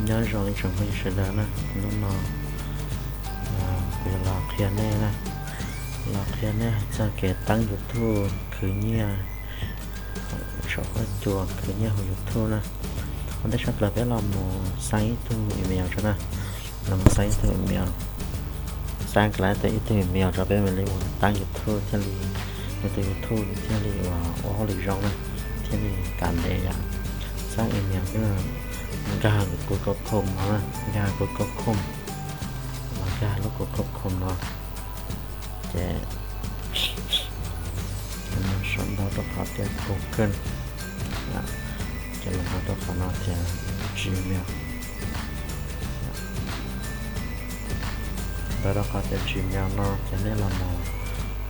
Nyob zoo ib tsoom phooj ywg sawv daws na, hnub no kuv yuav los qhia nej na, los qhia nej hais txog kev teeb YouTube khwv nyiaj saum huab cua, khwv nyiaj hauv YouTube na. Ua ntej tshaj plaws peb los mus xab ib tug email tso na, los mus xab ib tug email, xab klas ib tug email tso peb mam li mus teeb YouTube thiaj li, nws tus YouTube thiaj li ua hauj lwm zoo na, thiaj li kav ntev yom. Xab email nkag Google Chrome no na, nkag Google Chrome, los nkag lub Google Chrome no, ces sau ntau rau qhov tias Google, ces los ntau rau qhov no tias Gmail. Ntawd rau qhov tias Gmail no ces nej los mus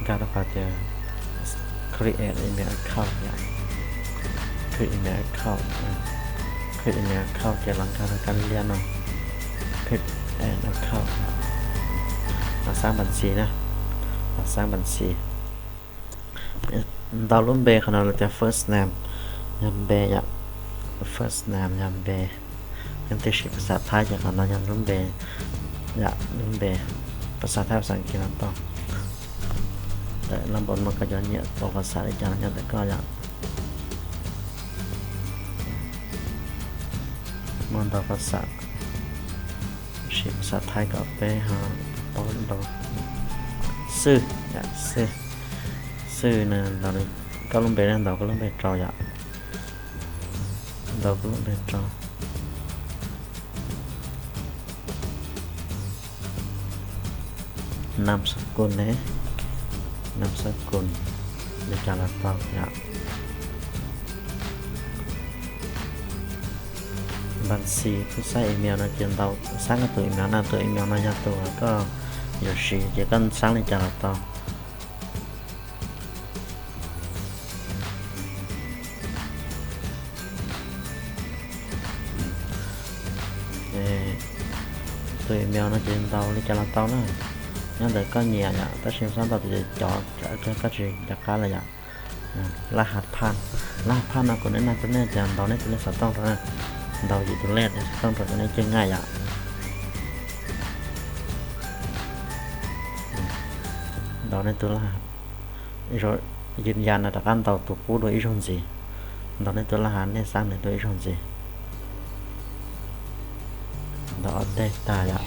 nkag rau qhov tias create email account yom, create email account, create email account ces los nkag rau kab liab no, create an account, los xab npas xis na, los xab npas xis. Ntaus lub npe qhov no lawv tias first name, yog npe yom, first name yog npe. Leej twg siv phas xas Thaib ces qhov no yog lub npe, yom, lub npe, phas xas Thaib phas xas Kiv no tau. Ntawm lab npaum no koj cov nyiam ua phas xas li cas los nyob ntawm koj yom. Muaj ntau phas xas, siv phas xas Thaib kom peb ho paub ntau. Xwj, yom, Xwj, Xwj na, koj lub npe na, ntaus koj lub npe rau yom, ntaus koj lub npe rau. Nam sa kun ne, nam sa kun li cas los tau yom. Npas xis phas xas email no ces ntaus xab koj tus email na, tus email no yog tus koj yuav siv ces koj xab li cas los tau. Tus email no ces ntaus li cas los tau na, nyob ntawm koj nyiam yom, tab sis xab ntau tus ces cov koj tsis nco qab lawm yom. Lab has phaj, lab has phaj no kuv nug nej rau nej tias ntaus nej tus lej xov tooj rau, ntaus yus tus lej xov tooj rau kom nej coj naj yom. Ntaus nej tus laj, ib zaug yws yas no rov qab ntaus tus qub dua ib zaug ntxiv, ntaus nej tus laj has nej xab nws dua ib zaug ntxiv. Ntaus ob teg tag yom,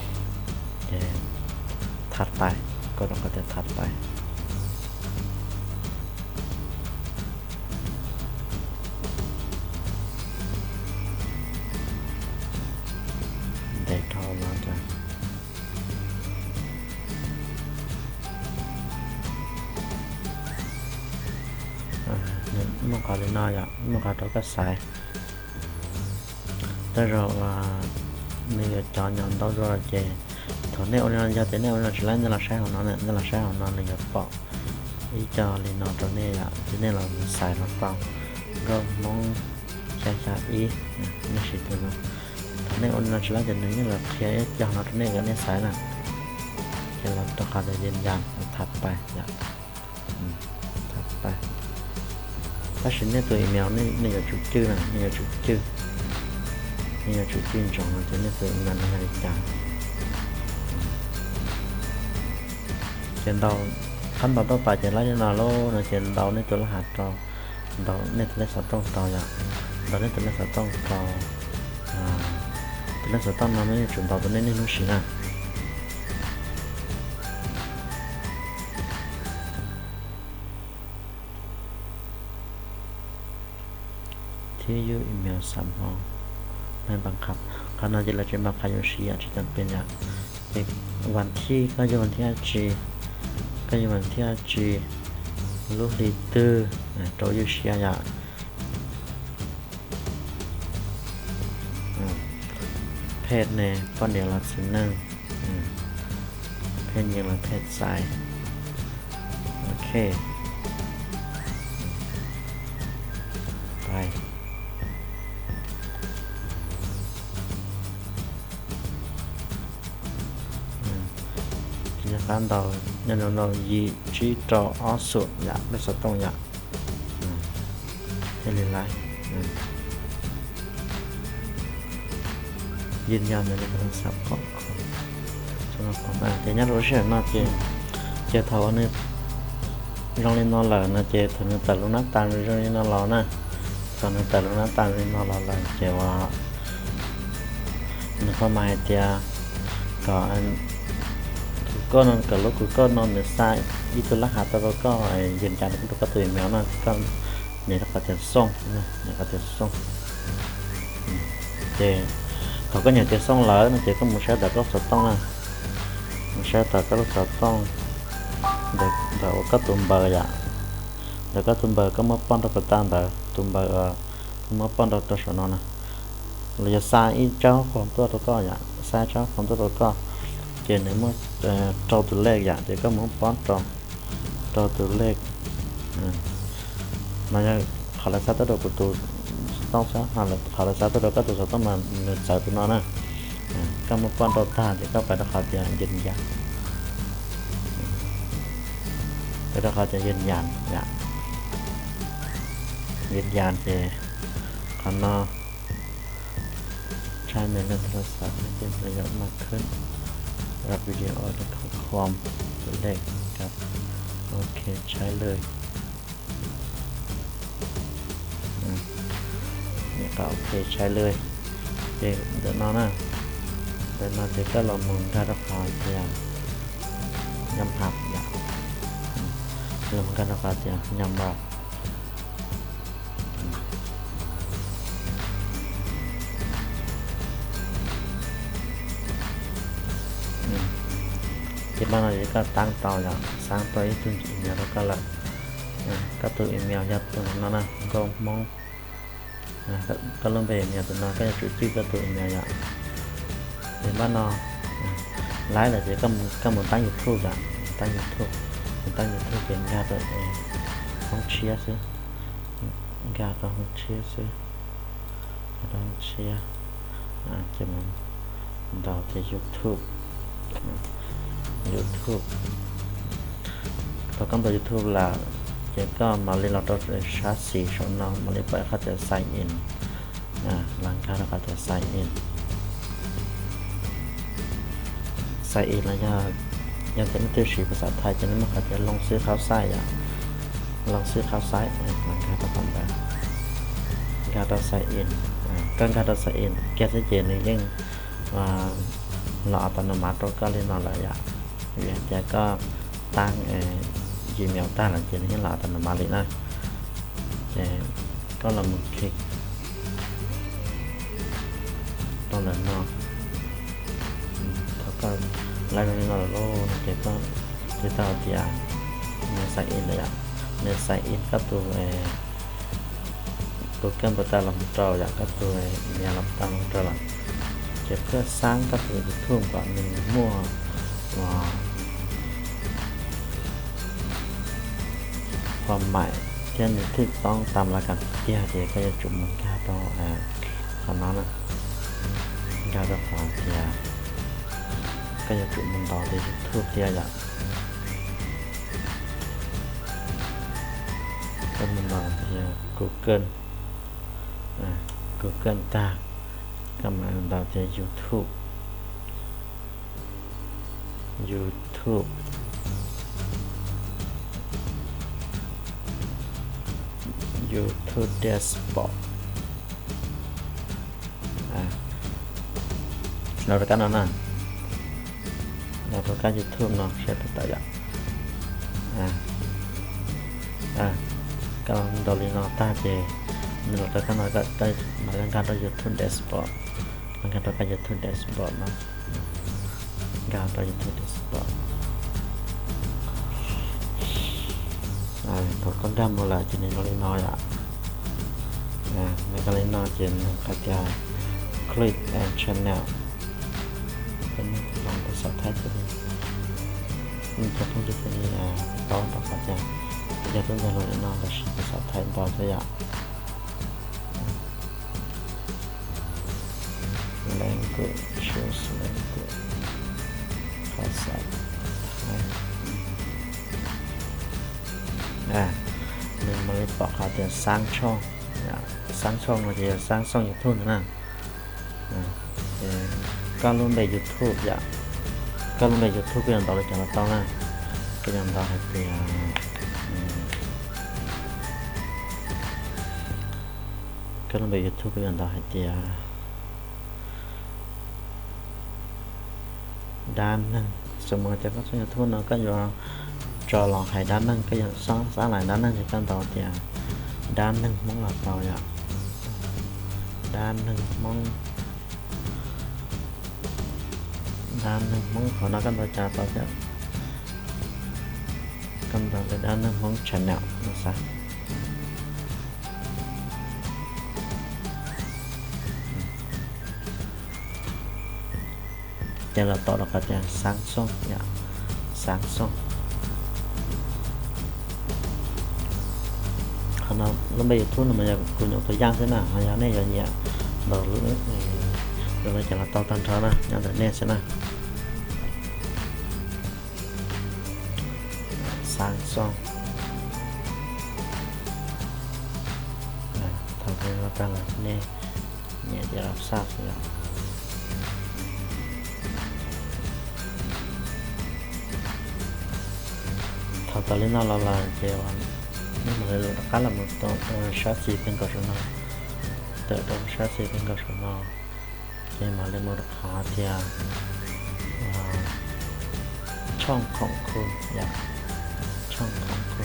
ces thas pais, koj rau qhov tias thas pais. Ntes dhau no rau. Muaj qhov li no yom, muaj qhov rau koj xaiv. Tej zaum nws yuav cov nyom ntau dua ces thaum nej ua li no, yog tias nej ua li no tsis laib nej los saib hauv no, nej los saib hauv no nws yuav pom ib co li no rau nej yom, ces nej los xaiv los tau. Nkauj Hmoob xya xya ib, nej siv tus no. Thaum nej ua li no tsis laib ces nws yeej los qhia ib co no rau nej kom nej xaiv na. Ces los rau qhov tias yws yas, thas pais yom, thas pais. Tab sis nej tus email nej yuav tsum cwj na, nej yuav tsum cwj, nej yuav tsum cwj ntsoov no tias nej tus email no yog li cas. Ces ntaus, qhab ntaus tau pais ces laib li no lauj, no ces ntaus nej tus laj has rau, ntaus nej tus lej xov tooj rau yom, ntaus nej tus lej xov tooj rau, tus lej xov tooj no nej yuav tsum ntaus rau nej niaj hnub siv na. Thiab yus email xam hmo, qhov no ces lawv tsis npam qhov yus siv yom, tsis tam pes yom. Ces vas thib, koj yug vas thib dab tsi, koj yug vas thib dab tsi, lub hli twg, rau yus siab yom. Phej ne, poj niam los txiv neej, phej nyiaj los phej txaiv. Ok, pais. Ces rov qab ntaus, nyob rau ntaus yim tsib rau ob xoom yom, lej xov tooj yom. Thiaj li laib. Ces nyob rau lub sij hawm no ces, ces thaum uas nws zoo li no lawm no ces thaum nws tawm lub nab tas zoo li no los na, thaum nws tawm lub nab tas zoo li no los lawm ces uas nws qhov mas hais tias kom tus koj no, kom lub kws koj no nws xa ib tug lab hav tau rau koj, yws cas nws kuj rau koj tus email no, koj nias rau qhov tias xoo, nias qhov tias xoo. Ces thaum koj nias tias xoo lawm no ces koj mus saib ntawm koj lub xov tooj na, mus saib ntawm koj lub xov tooj, ntawm uas koj tus npawb yom, ntawm koj tus npawb koj muab poj nrog puas tau ntawd, tus npawb koj muab poj nrog rau saum no na, los yog xa ib tsab qhov tuaj rau koj yom, xa ib tsab qhov tuaj rau koj, ces nws muaj rau tus lej yom, ces koj mus poj rau, rau tus lej no yog qhov lawv xa tuaj rau kuv tus xov tooj xwb, qhov lawv xa tuaj rau koj tus xov tooj mas nws txawv tus no na. Koj muab poj rau tag ces koj pais rau qhov tias yws yas, pais rau qhov tias yws yas yom, yws yas ces qhov no ใช้ในเรื่องโทรศัพท์ ให้เป็นประโยชน์มากขึ้น รับวิดีโอและข้อความตัวเลขครับ โอเคใช้เลย OK ใช้เลย ces ntawm no na, ntawm no ces koj los mus nkag rau qhov tias ยอมรับ yom, los mus nkag rau qhov tias ยอมรับ Ces npaj no ces koj tab tau yom, xa tau ib tug email rau koj lawm. Koj tus email yog tus no na, Nkauj Hmoob. Koj lub npe email tus no koj yuav tsum cwj koj tus email yom. Ces npaj no laib lawm ces koj mus tab YouTube yom, tab YouTube, mus tab YouTube ces nkag rau hoob tshiab xwb, nkag rau hoob tshiab xwb, nkag rau hoob tshiab, ces mus ntaus tias YouTube, YouTube. Thaum koj ntaus YouTube lawm ces koj mam li los rau sab xis saum no mam li pom qhov tias sign in, los nkag rau qhov tias sign in. Sign in los yog, yog tias nej twb siv phas xas thaib ces nej muaj qhov tias ลงชื่อเข้าใช้ yom, ลงชื่อเข้าใช้ los nkag rau qhov ntawd, nkag rau sign in, koj nkag rau sign in kiag xwb ces nws yeej los automatic rau koj li no lawm yom. Vim hais tias koj tab Gmail tag lawm ces nws yeej los automatic li na. Ces koj los mus click rau ntawm no, thaum koj laib zoo li no lawm lauj no ces koj twb tau hais tias nws sign in lawm yom, nws sign in koj tus, tus kab npawb tas los mus rau yom, koj tus email los tau los mus rau lawm. Ces koj xab koj tus YouTube kom nws muaj qhov maim thiab nws thwj toob tam la kas tiag ces koj yuav tsum mus nkag rau qhov no na, nkag rau qhov tias koj yuav tsum mus ntaus tias YouTube thiab yom. Koj mus ntaus tias Google, Google tag, koj mam ntaus tias YouTube, YouTube, YouTube Dashboard. Los rau kab no na, los rau kab YouTube no saib puas tawm yom. Koj ntaus li no tag ces nws los rau kab no, koj mam li nkag rau YouTube Dashboard, nkag rau kab YouTube Dashboard no, nkag rau YouTube Dashboard. Thaum koj nkag mus lawm ces nws zoo li no yom. Nws zoo li no ces nws hais tias click and channel. Cov phooj ywg thiaj li paub rau qhov tias yog tuaj nkag los li no lossis phas xas thaib npaum thiab yom. Language, choose language, phas xas thaib. Nws mam li pom qhov tias xaab tshooj, xaab tshooj no ces yog xaab tshooj YouTube ntawd na. Ces koj lub npe YouTube yom. Koj lub npe YouTube koj yuav ntaus li cas los tau na. Koj yuav ntaus hais tias, koj lub npe YouTube koj yuav ntaus hais tias dab neeg. Xws li tias koj tshooj YouTube no koj yuav tso los hais dab neeg, koj yuav xab lais dab neeg ces koj ntaus tias dab neeg Hmoob los tau yom. Dab neeg Hmoob, dab neeg Hmoob qhov no koj ntaus cas tau thiab. Koj ntaus tias dab neeg Hmoob channel no xav. Ces los tau rau qhov tias Xaab Xooj yom, Xaab Xooj. Qhov no lub npe YouTube no mas yog kuv nyuam qhuav yaj xwb na, ho yog nej yuav nyiam ntaus lub, yuav li cas los tau tag nrho na, nyob ntawm nej xwb na. Xaab Xooj. Thaum kawg no tag lawm nej nyiam ces los xaj xwb yom. Thaum tau li no los lawm ces nej mam li rov qab los mus tau sab xis kawg nkaus saum no, tawm rau sab xis kawg nkaus saum no, ces mam li mus rau qhov tias tshooj khoom khu yom, tshooj khoom khu.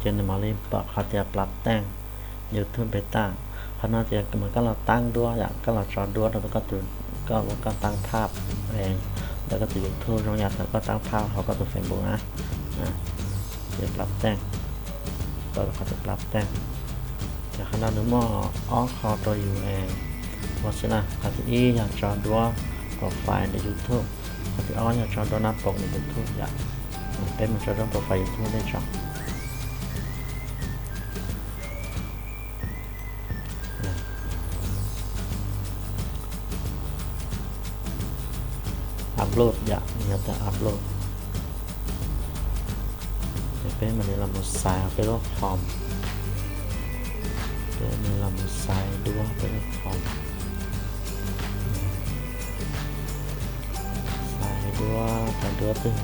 Ces nws mam li pom qhov tias plas teej YouTube npe taj. Qhov no ces mas koj los taab duab yom, koj los tso duab rau koj tus, koj ua koj taab phaj ntawm koj tus YouTube zoo yam thaum koj taab phaj hauv koj tus Facebook na. Ces plas teej, tau qhov tias plas teej. Ces qhov no nws muaj ob qho rau yus ua xwb na. Qhov thib ib yog tso duab profile ntawm YouTube, qhov thib ob yog tso duab nab poos ntawm YouTube yom. Peb mus tso duab profile YouTube tej tso. Upload yom, yog tias upload. Ces peb mam li los mus xaiv peb lub qhov, peb mam li los mus xaiv duab peb lub qhov. Xaiv duab, cov duab twg,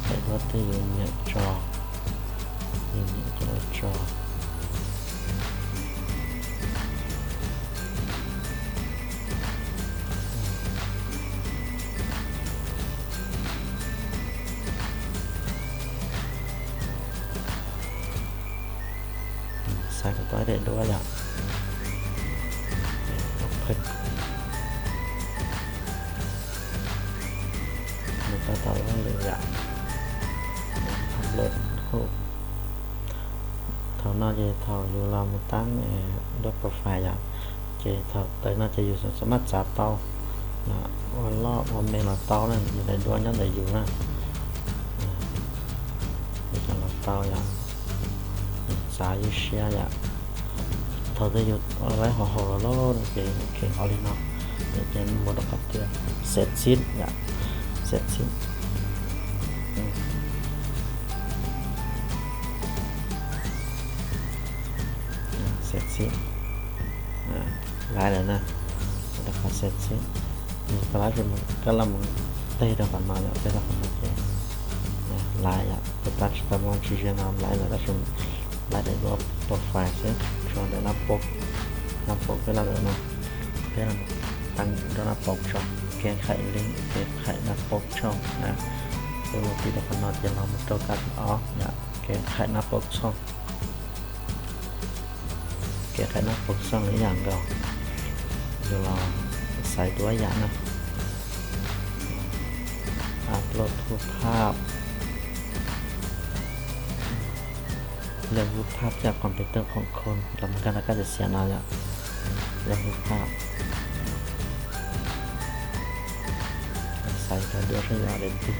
daim duab twg yus nyiam tso, yus nyiam tso. Xaiv kom tau ib daim duab yom. Open. Nws tab tom load lawm yom. Upload. Thaum no ces thaum yus los mus taab duab profile yom, ces thaum tawm no ces yus xam maj txav tau, ua loj ua me los tau na, yus daim duab nyob ntawm yus na. Yus txav los tau yom, yus txav ywj siab yom. Thaum twg yus laib haum haum los lawm no ces kheev ua li no, ces mus rau qhov tias setting yom, setting. Setting, laib lawm na, rau qhov setting. Koj los mus teg rau qhov no yom, teg rau qhov no ces laib yom, tab tsis tau muaj tsis ze no laib lawm, tab sis laib daim duab profile xwb, tso daim nab pob, nab pob peb laj lawm no. Peb los mus taab rau nab pob tso, kev khaim link, kev khaim nab pob tshooj na. Peb mus tiv rau qhov no ces los mus rau kab ob yom, kev khaim nab pob tshooj. Kev khaim nab pob tshooj ib yam nkaus, yus los xaiv duab ib yam na. Upload รูปภาพ, เลือกรูปภาพจากคอมพิวเตอร์ของคุณ, เราเหมือนกันแล้วก็จะเสียงเราเนี่ย, เลือกรูปภาพ, xaiv rau duab saib yog daim twg.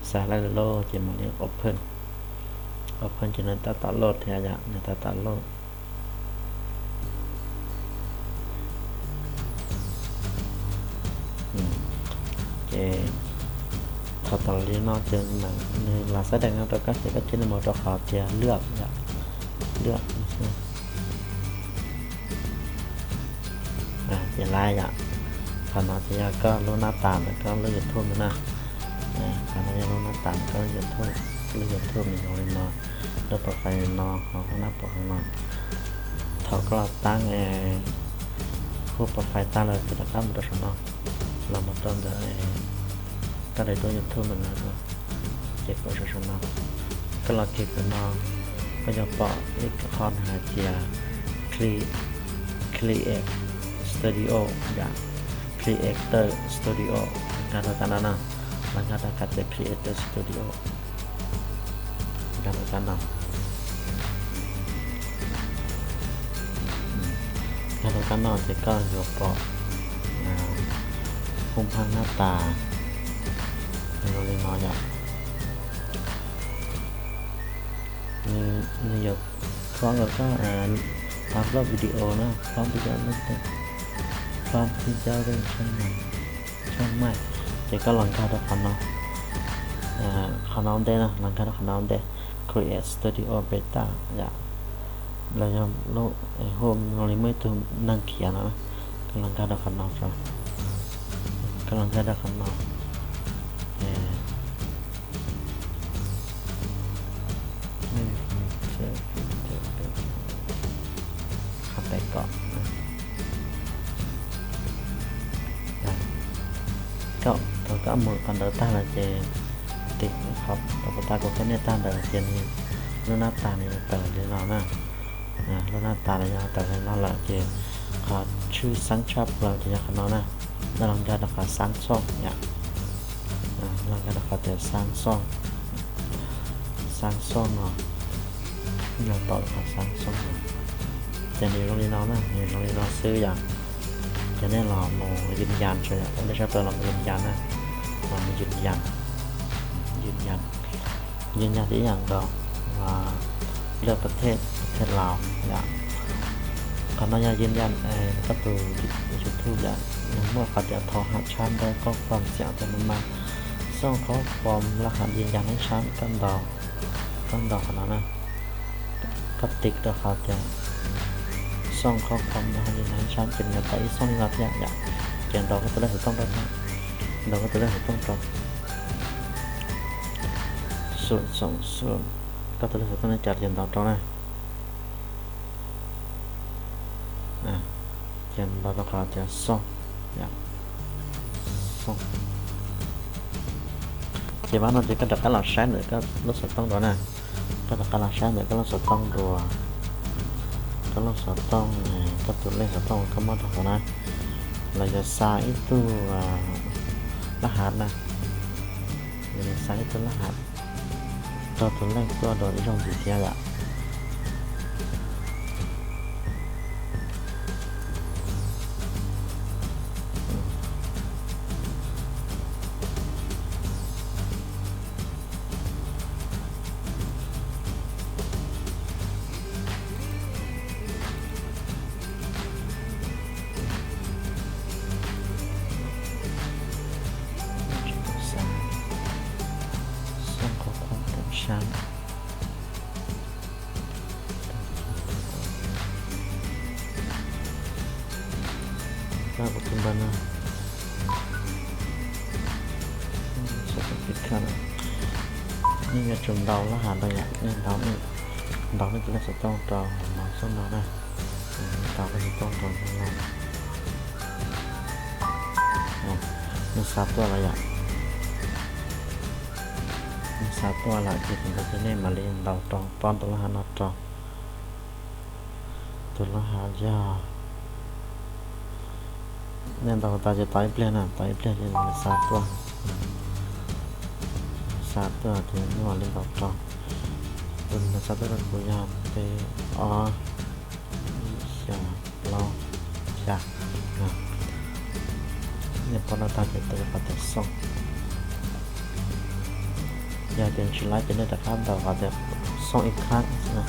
Xaiv lawm lauj ces mam li open. Open ces nws tab tom load thiab yom, nws tab tom load. Ces Thaum tau li no ces nws lam xav dees no rau koj ces koj cia li mus rau qhov tias lwaj yom, lwaj. Ces lawm yom, qhov no ces yog koj lub nab tas ntawm koj lub YouTube ntawd na. Qhov no yog lub nab tas ntawm koj lub YouTube, lub YouTube nws zoo li no, lub profile li no, ho lub nab pas li no. Thaum koj los tab hu profile tag lawm ces rov qab mus rau saum no, los mus rau ntawm koj daim duab YouTube ntawm no, ces koj saum saum no, koj los kiag ntawm no, koj yuav pom ib qho nws hais tias Cre-, Create Studio yom, Creator Studio, nkag rau kab no na, los nkag rau kab tias Creator Studio, nkag rau kab no. Nkag rau kab no ces koj yuav pom hoob phaj nab tas zoo li no yom. Nws yuav khob rau koj upload video na, khob video, khob video tsheej meej, ces koj los nkag rau qhov no, qhov no ua ntej na, los nkag rau qhov no ua ntej, Create Studio Beta yom, los yog lub hu zoo li muaj ib tug neeg khiav no, koj los nkag rau qhov no, koj los nkag rau qhov no. Qhov pem kom, thaum koj mus qhov ntawd tag lawm ces, tim qhov tau pov tas kuv qhia nej tag ntawd ces nws lub nab tas nws yuav tawm li no na. Lub nab tas nws yuav tawm li no lawm ces qhov tshwj xeeb tshaj plaws ces yog qhov no na. Koj los nkag rau qhov xaab xooj yom, los nkag rau qhov tias xaab xooj, xaab xooj no, los tom qhov xaab xooj no. Ces nws zoo li no na, nws zoo li no xwb yom. Ces nej los mus yws yas, ua ntej sab plaws los mus yws yas na, los mus yws yas, yws yas, yws yas tib yam nkaus, lwaj pas thej, pas thej Laus yom. Qhov no yog yws yas koj tus YouTube yom, nws muaj qhov tias thov hab tshab ntawv koj khuam xiam tias nws mas xooj khob khuam laj has yws yas neeb sab, koj ntaus, koj ntaus qhov no na, koj tiv rau qhov tias xooj khob khuam laj has yws yas neeb sab ces nws yuav tawm ib xooj li no thiab yom. Ces ntaus koj tus lej xov tooj rau thiab, ntaus koj tus lej xov tooj rau, xum xoom xum, koj tus lej xov tooj li cas ces ntaus rau na. Ces ntaus rau qhov tias xooj, xooj. Ces pab no ces koj rov qab los saib ntawm koj lub xov tooj dua na. Koj rov qab los saib ntawm koj lub xov tooj dua, koj lub xov tooj, koj tus lej xov tooj koj muab rau hauv na, los yog xa ib tug laj has na, los yog xa ib tug laj has rau tus lej tuaj dua ib zaug ntxiv thiab yom. Xooj khob khuam neeb sab. Kuv tus npawg no, nej yuav tsum ntaus laj has ntawd yom, nej ntaus, ntaus nej tus lej xov tooj rau hauv no, xub no na, ntaus lej xov tooj rau hauv no. Nws xa tuaj lawm yom. Nws xa tuaj lawm ces thaum ntawd ces nej mam li ntaus rau, pab ntaus laj has no rau. Tus laj has yog, nej ntaus tas ces tos ib pliag na, tos ib pliag ces nws xa tuaj, xa tuaj ces nej mam li ntaus rau. Tus nws xa tuaj rau kuv yog peb ob xya plaub xya. Nej pab no tag ces tau qhov tias xooj. Yog tias tsis laib ces nej rov qab ntaus qhov tias xooj ib khab xwb na.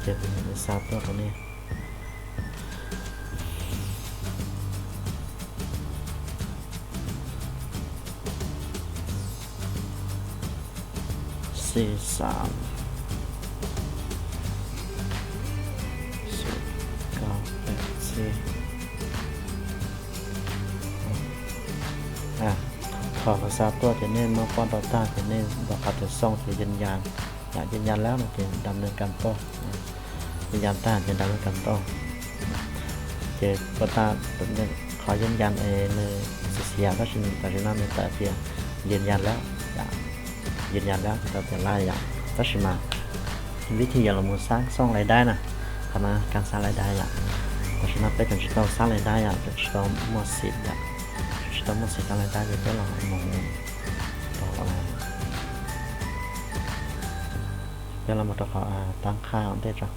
Ces nws xa tuaj rau nej. Xi xam, xu kau pem txi. Thaum lawv xa tuaj ces nej muab poj rau tag ces nej rau qhov tias xoo ces yaj yas, yaj yas lawm no ces dam neeg kas tuaj, yaj yas tag ces dam neeg kas tuaj. Ces puas tas qhov yaj yas es nws xiv xiav tab sis tam sim no nws tawm tias yaj yas lawm, yaj yas lawm tau tias lawm yom. Tab sis mas vib thib yog los mus xab xoo lais daib na, qhov no kas xab lais daib yom. Tam sim no peb tseem tsis tau xab lais daib yom, tseem tsis tau muaj xim yom, tseem tsis tau muaj xim xab lais daib ces peb los mus rau, peb los mus rau qhov tab qhaj ua ntej tso.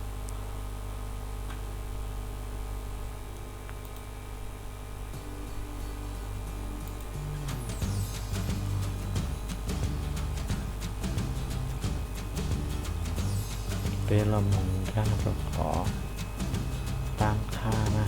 Peb los mus nkag rau qhov tab qhaj na.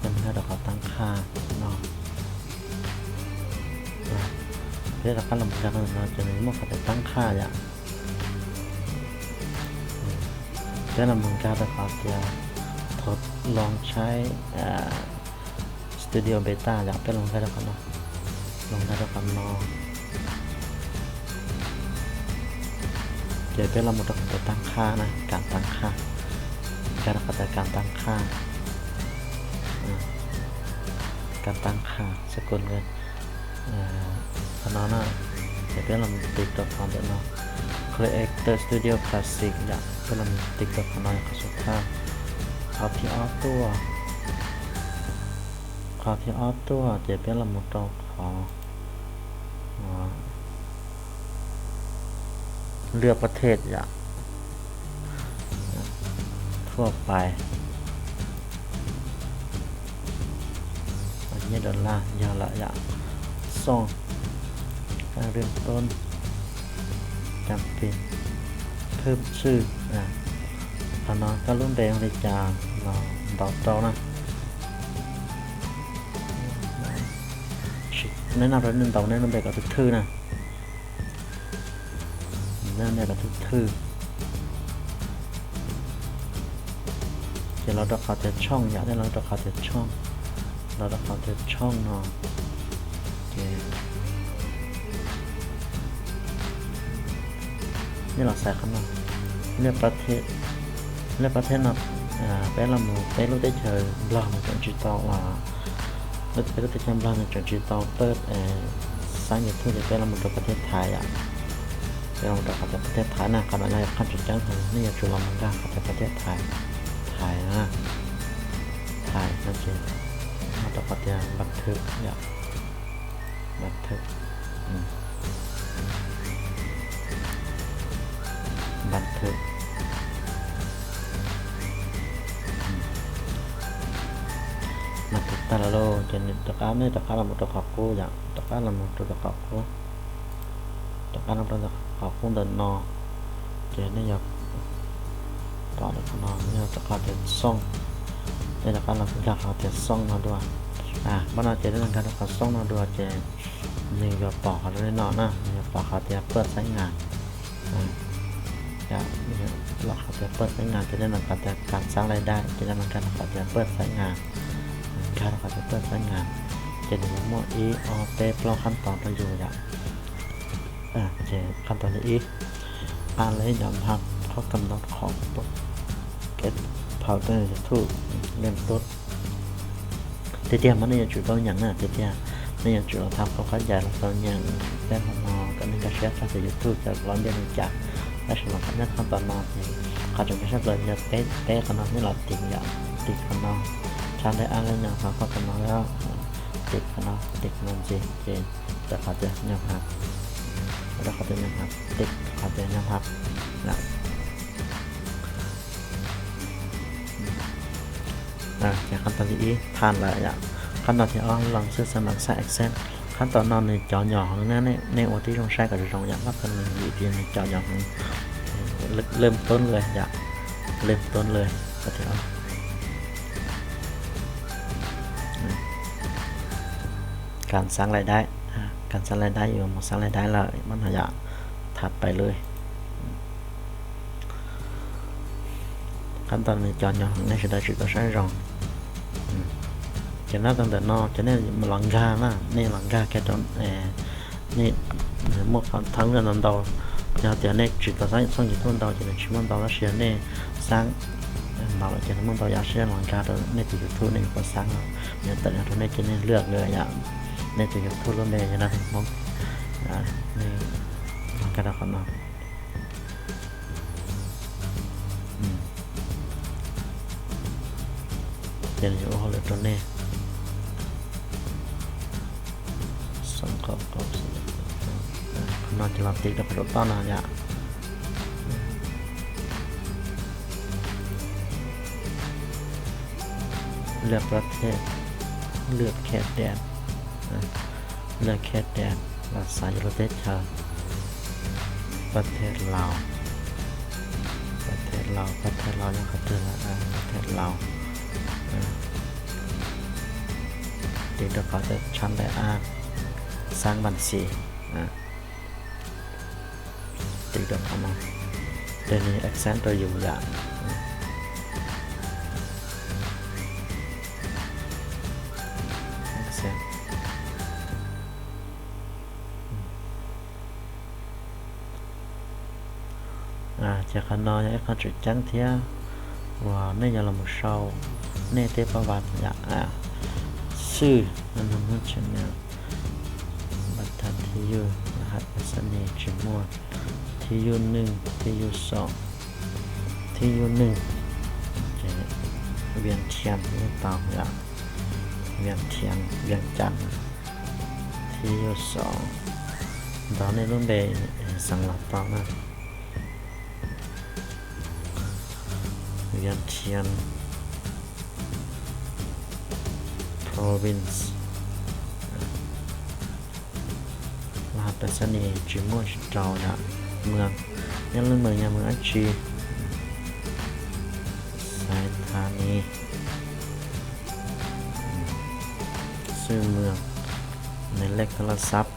Peb nkag rau qhov tab qhaj no. Peb rov qab los nkag rau no ces nws muaj qhov tias tab qhaj yom. Peb los mus nkag rau qhov tias thaum los saib Studio Beta yom, peb los nkag rau qhov no, los nkag rau qhov no. Ces peb los mus rau qhov tias tab qhaj na, kas tab qhaj, nkag rau qhov tias kas tab qhaj, kas tab qhaj xab kus nws. Qhov no na, ces peb los mus tiv rau qhov ntawm no, Creator Studio Classic yom, peb los mus tiv rau qhov no yog qhov xub thawj. Qhov thib ob tuaj, qhov thib ob tuaj ces peb los mus rau qhov เลือกประเทศ yom, ทั่วไป, nyiaj dollar yog lawm yom, xoo, เริ่มต้น, จำเป็น, เพิ่มชื่อ. Qhov no koj lub npe ua li cas los ntaus rau na. Neb noj rau nej ntaus nej lub npe kom thwj thwj na. Neb npe kom thwj thwj. Ces los rau qhov tias tshooj yom, nej los rau qhov tias tshooj, los rau qhov tias tshooj no. Ces nej los xaiv qhov no, lej pas thej no, peb los mus peb lub teb chaws Nplog nws tseem tsis tau, peb lub teb chaws Nplog nws tseem tsis tau paj xab YouTube ces peb los mus rau pas thej Thaiv yom. Peb los mus rau qhov tias pas thej Thaiv na, qhov no yog qhov tseem ceeb heev, nej yuav tsum los mus nkag qhov tias pas thej Thaiv, Thaiv na, Thaiv no ces, no rau qhov tias npas thwm yom, npas thwm, npas thwm. Mas tag lawm lauj ces rov qab, nej rov qab los mus rau qhov qub yom, rov qab los mus rau qhov qub, rov qab los rau qhov qub ntawm no, ces nej yuav pom qhov no, nej yuav rau qhov tias xoo, nej rov qab los nkag qhov tias xoo no dua. Npaj no ces nej nkag rau qhov xoo no dua ces nws yuav pom qhov zoo li no na, nws yuav pom qhov tias paj xab nas, los qhov tias paj xab nas ces nej los qhov tias kas xab lais daim ces nej los nkag rau qhov tias paj xab nas, nkag rau qhov tias paj xab nas, ces nws yuav muaj ib ob peb plaub qhab tos rau yus yom. Ces qhab tos thib ib, อาจจะยังไม่พร้อมกำหนดของ เปิดเผย YouTube เริ่มต้น. Tiag tiag mas nej yuav tsum tau nyeem na, tiag tiag nej yuav tsum los tham khab khab cai los tau nyeem peb qhov no kom nej nkag siab txog tias YouTube cov lov ntiaj teb li cas. Tab sis mas qhov nej qhab tos no ces qhov tseem ceeb tshaj plaws yog peb, peb qhov no nej los tiv yom, tiv qhov no, tshab ntawm อาจจะยังไม่พร้อม qhov no, tiv qhov no, tiv qhov no ntxiv ces rau qhov tias ยังไม่พร้อม, rau qhov tias ยังไม่พร้อม, tiv qhov tias ยังไม่พร้อม na. Ces qhab tau thib ib phaj lawm yom. Qhab tau thib ob los xwb, xab mam xab accent. Qhab tau no nws cov nyom heev na, nej ua tib zoo saib kom zoo zoo yom, qhab tau nws vim tias nws cov nyom heev, lwm tub lwm yom, lwm tub lwm. Qhab tau thib ob, kam xav lais daib, kam xav lais daib, yus mus xav lais daib lawm mas no yom, tham pais lwm. Qhab tau nws cov nyom heev, nej sawv daws tsum tau saib zoo. Ces nyob rau ntawm no ces nej los nkag na, nej los nkag kiag rau, nej muaj qhov thawb no ntau ntau. Yog tias nej tsis tau xaab txhooj YouTube ntau ces nws tsis muaj ntau, tab sis yog nej xaab ntau lawm ces nws muaj ntau yam, sib los nkag rau nej tus YouTube nej yuav tau xaab no, nws tawm no rau nej ces nej lwaj lwm yom, nej tus YouTube lub npe yog dab Hmoob, nej los nkag rau qhov no. Ces nws yuav ua hauj lwm rau nej. Qhov no ces los tiv rau qhov saum toj no yom. Lwm, lwm khej dej, lwm khej dej los xav yus lub teb chaws, pab thej laus, pab thej laus, pab thej laus nyob qhov twg lawm, pab thej laus. Tiv rau qhov tias tshab ntais a, xaab npas xis. Tiv rau qhov no, ces nws accent rau yus yom. Ces qhov no yog ib qho tseem ceeb thiab uas nej yuav los mus sau nej tej pab vas yom. Xwm, nws muaj tseem, npas thas thib yug, laj has pas xab nis tsis muaj, thib yug neej, thib yug xom, thib yug neej, ces Vias Thias yeej tau yom, Vias Thias, Vias Cas, thib yug xom, ntaus nej lub npe xeev los tau na. Vias Thias province, laj has pas xab nis tsis muaj tsis rau yom. Mws, nyob lub mws yog mws dab tsi? Xaiv thas nis, xwm mws, nws lej kab laj xab,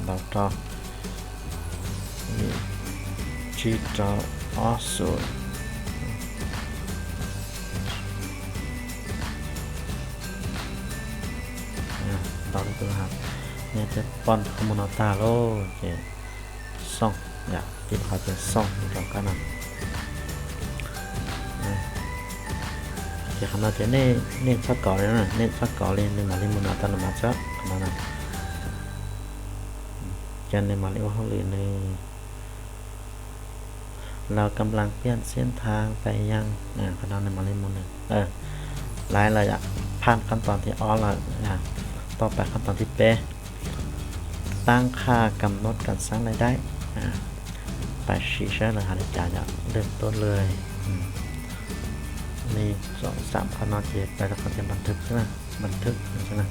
ntaus rau tsib rau ob xum. Ntaus li tus, nej twb pom qhov muag no tag lauj ces xoo, yom, tiv qhov tias xoo rau kab no. Ces qhov no ces nej txhob kov li na, nej txhob kov li, nws mam li mus nov tau nws mas txhob qhov no na. Ces nws mam li ua hauj lwm nws. Los kam las piaj xiab thas pais yas, qhov no nws mam li mus nws. Laiv lawm yom, phaj qab tos thib ob lawm, tau pais qab tos thib peb. Tab qhaj kam nod kam xaab lais daib, pais sim saib lawv hais li cas yom, lwm tuab lwm. Li xam qhov no ces pais rau qhov tias npas thwj xwb na, npas thwj xwb na.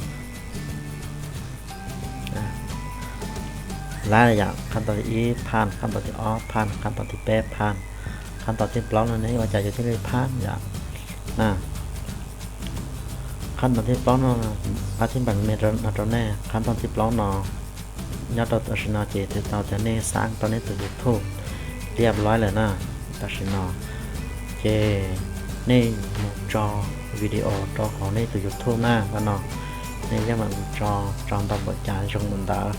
Laiv yom, qab tos thib ib phaj, qab tos thib ob phaj, qab tos thib peb phaj, qab tos thib plaub no ne ua cas yus thiaj li phaj yom. Qab tos thib plaub no, pab thib npas me no rau nej, qab tos thib plaub no nyob rau tam sim no ces twb tau tias nej xaab tau nej tus YouTube tiaj loib lawm na. Tam sim no ces nej mus tso video rau hauv nej tus YouTube na, vaj no nej yeej mam mus tso, tso ntau npaum cas zoo mus ntawd.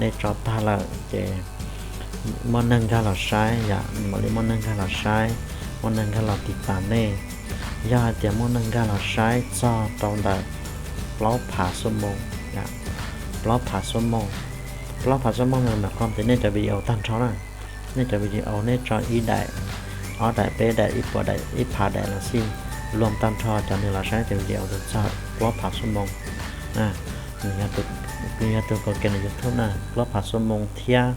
Nej tso tag lawm ces muaj neeg nkag los saib yom, mam li muaj neeg nkag los saib, muaj neeg nkag los tiv tas nej. Yog hais tias muaj neeg nkag los saib txog rau ntawm plaub phav xuab moos, plaub phav xuab moos, plaub phav xuab moos no mas qhov tias nej cov video tag nrho na, nej cov video nej tso ib daim, ob daim, peb daim, ib puas daim, ib phav daim los xij, luag tag nrho cov nws los saib cov video txog plaub phav xuab moos. Nws yog tus kaus ke nws YouTube na, plaub phav xuab moos thiab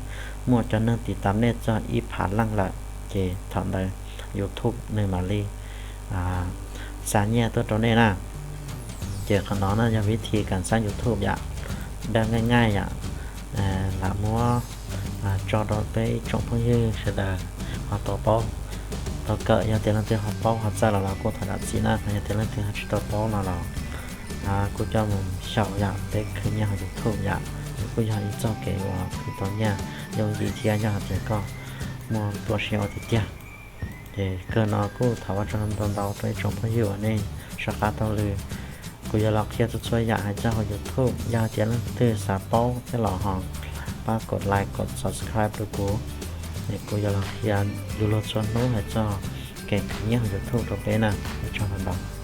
muaj cov neeg tiv tas nej txog ib phav leej lawm, ces thaum ntawd YouTube nws mam li, xa nyiaj tuaj rau nej na. Ces qhov no na yog vib thi kam xab YouTube yom, daj nqaij nqaij yom, lam muab tso rau peb ib tsoom phooj ywg sawv daws ho tau paub, tau kawm. Yog tias leej twg ho paub ho txawj los los kuj thov zam txim na, yog tias leej twg ho tsis tau paub no los kuj coj mus xyaum yom, peb khwv nyiaj hauv YouTube yom, nws kuj yog ib txoj kev uas khwv tau nyiaj yooj yim thiab yog hais tias koj muaj pluaj siab ua tiag tiag. Ces kawg no kuj thov ua tsaug ntau ntau rau ib tsoom phooj ywg uas nej soj qab taug lw. Kuv yuav los qhia txhua txhua yam hais txog hauv YouTube, yog hais tias leej twg xav paub thiab los ho pab kom like kom subscribe rau kuv, es kuv yuav los qhia yu luag txhua hnub hais txog kev khwv nyiaj hauv YouTube rau peb na. Ua tsaug ntau ntau.